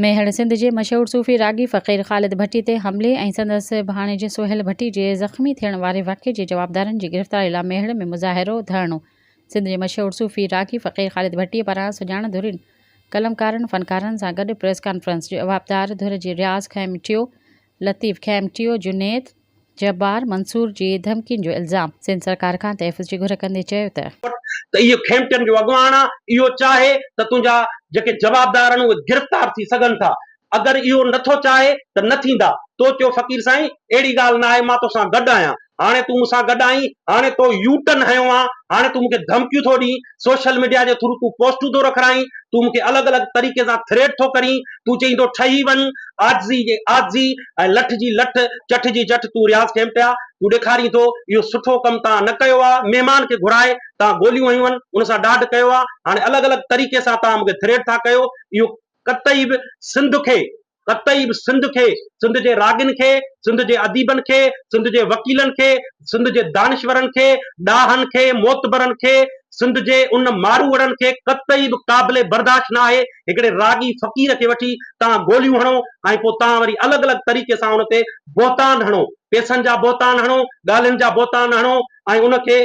ميهڙ، سنڌ جي مشهور صوفي راڳي فقير خالد ڀٽي تي حملي ۽ سندس ڀاڻيجي سهيل ڀٽي جي زخمي ٿيڻ واري واقعي جي جوابدارن جي گرفتاري لا ميهڙ ۾ مظاهرو، ڌرڻو. سنڌ جي مشهور صوفي راڳي فقير خالد ڀٽي پاران سڄاڻ ڌرين، قلمڪارن، فنڪارن سان گڏ پريس ڪانفرنس جوابدار ڌر جي رياض خيمٽيو، لطيف خيمٽيو، جنيد جبار منصور جي ڌمڪين جو الزام، سنڌ سرڪار کان تحفظ جي گهر ڪندي چيو ته. ته اهو کيمٽن جو اڳواڻ آ، اهو چاهي ته تنهنجا جيڪي جوابدار آهن اهي گرفتار ٿي سگهن ٿا، اگر اهو نه ٿو چاهي ته نه ٿيندا. تو چيو فقير سائين اهڙي ڳالهه نه آهي مان توسان گڏ آهيان، هاڻي تون مون سان گڏ آهين، هاڻي تو يو ٽرن هنيو آ، هاڻي تون مون کي ڌمڪيون ٿو ڏين، سوشل ميڊيا جي ٿرو تون پوسٽون ٿو رکرائين، تون مون کي الڳ الڳ طريقي سان ٿريٽ ٿو ڪرين، تون چئين ٿو ٺهي وڃ، عاجزي جي عاجزي ۽ لٺ جي لٺ، چٺ جي چٺ تون رياض کيمٽيا، تون ڏيکارين ٿو، اهو سٺو ڪم توهان نه ڪيو آ، مهمان کي گهرائي توهان گوليون هنيون آهن، ان سان ڏاڍ ڪيو آ، هاڻي الڳ الڳ طريقي سان توهان مون کي ٿريٽ ٿا ڪيو، اهو قطعي به سنڌ کي، قطعي به سنڌ کي، سنڌ جي راڳين کي، سنڌ جي اديبن کي، سنڌ جي وڪيلن کي، سنڌ جي دانشورن کي، ڏاهن کي، معتبرن کي، سنڌ جي ان ماروئڙن کي قطعي به قابل برداشت نه آهي، هڪڙي راڳي فقير کي وٺي توهان گوليون هڻو ۽ پوء توهان وري الڳ الڳ طريقي سان ان تي بهتان هڻو، پيسن جا بهتان هڻو، ڳالهين جا بهتان هڻو ۽ ان کي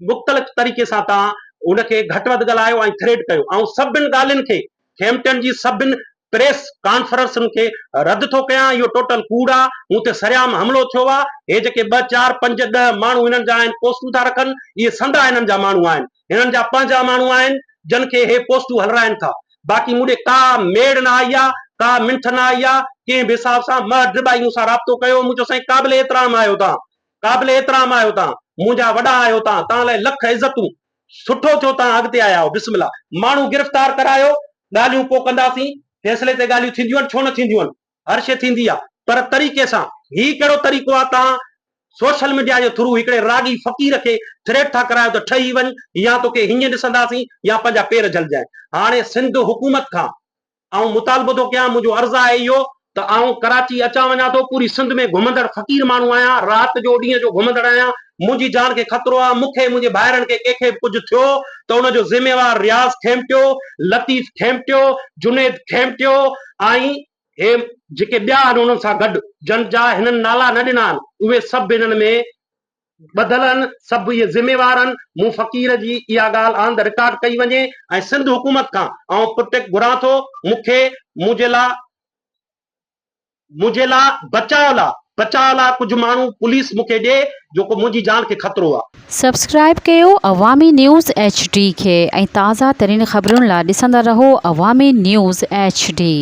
مختلف طريقي سان توهان ان کي گهٽ وڌ ڳالهايو ۽ ٿريٽ ڪيو. آئون سڀن ڳالهين کي کيمٽن جي سڀن پريس ڪانفرنسن کي رد ٿو ڪيان، اهو ٽوٽل ڪوڙ آ، مون تي سرعام حملو ٿيو آ، هي جيڪي ٻه، چار، پنج، ڏهه ماڻهو هنن جا آهن پوسٽون ٿا رکن، اهي سندا هنن جا ماڻهو آهن، هنن جا پنهنجا ماڻهو آهن، جن کي هي پوسٽون هلرائن ٿا، باقي مون ڏي ڪا ميڙ نه آئي آ، ڪا منٿ نه آئي آ، ڪنهن به حساب سان مهر ڊٻائي مون سان رابطو ڪيو، مون چيو سائين قابل احترام آهيو توهان، قابل احترام آهيو توهان، منهنجا وڏا آهيو توهان، توهان لاء لک عزتون، سٺو ٿيو توهان اڳتي آيا آهيو بسم الله ماڻهو گرفتار ڪرايو ڳالهيون پوء ڪنداسين فيصلي تي ڳالهيون ٿينديون آهن ڇو نه ٿينديون آهن هر شي ٿيندي آهي پر طريقي سان هي ڪهڙو طريقو آهي توهان سوشل ميڊيا جي ٿرو هڪڙي راڳي فقير کي ٿريٽ ٿا ڪرايو ته ٺهي وڃ يا توکي هيئن ڏسنداسين يا پنهنجا پير جهلجانء هاڻي سنڌ حڪومت کان آئون مطالبو ٿو ڪيان، منهنجو عرض آهي اهو ته آئون ڪراچي اچان وڃان ٿو، پوري سنڌ ۾ گهمندڙ فقير ماڻهو آهيان، رات جو ڏينهن جو گهمندڙ آهيان، منهنجي جان کي خطرو آهي، مون کي منهنجي ڀائرن کي ڪنهن کي به ڪجهه ٿيو ته ان جو ذميوار رياض کيمٽيو، لطيف کيمٽيو، جنيد کيمٽيو ۽ هي جيڪي ٻيا آهن انهن سان گڏ جن جا هنن نالا نه ڏنا آهن اهي سڀ هنن ۾ ٻڌل آهن، سڀ اهي ذميوار آهن، مون فقير جي اها ڳالهه آن the record ڪئي وڃي ۽ سنڌ حڪومت کان آئون پروٽيڪٽ گهران ٿو، مون کي منهنجي لا منهنجي لا بچاء لا بچاء لا ڪجهه ماڻهو پوليس مون کي ڏي جو ڪو منهنجي جان کي خطرو آ. سبسڪرائيب ڪيو عوامي نيوز ايڇ ڊي کي ۽ تازه ترين خبرن لا ڏسندا رهو عوامي نيوز ايڇ ڊي.